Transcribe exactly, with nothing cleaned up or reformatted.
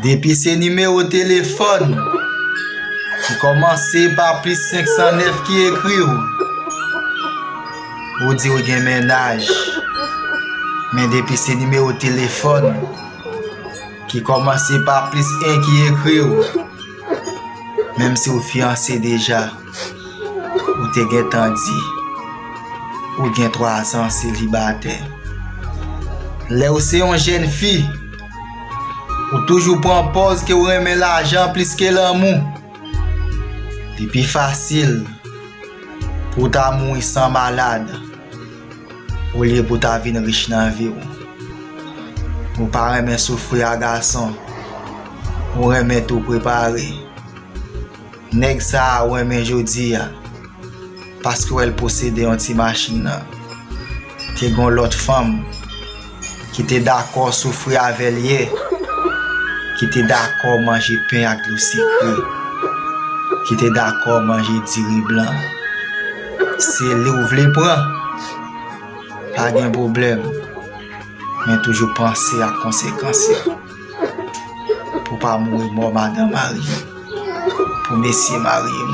Depi se nimewo telefòn ki kòmanse pa plis senk san nèf ki ekri w, ou di w gen mennaj. Men depi se nimewo telefòn ki kòmanse pa plis en ki ekri w, menm si w fiyanse deja, ou te gentan di ou gen twa zan selibatè. Lè w se yon jèn fi, ou toujou pran pòz ke w renmen lajan plis ke lanmou. Li pi fasil pou w ta mouri san malad olye pou w ta vin rich nan vi w. Ou pa renmen soufri a gason, ou renmen tou prepare. Nèg sa a ou renmen jodi a, paske w wè l posede yon ti machin nan. Te gen yon lòt fanm ki te dakò soufri avè l yè, ki te dakò manje pen ak dlo sikre, ki te dakò manje diri blan. Se li w vle pran, pa gen pwoblèm, men toujou panse ak konsekans yo. Pou pa mouri mò madan marye, pou mesye marye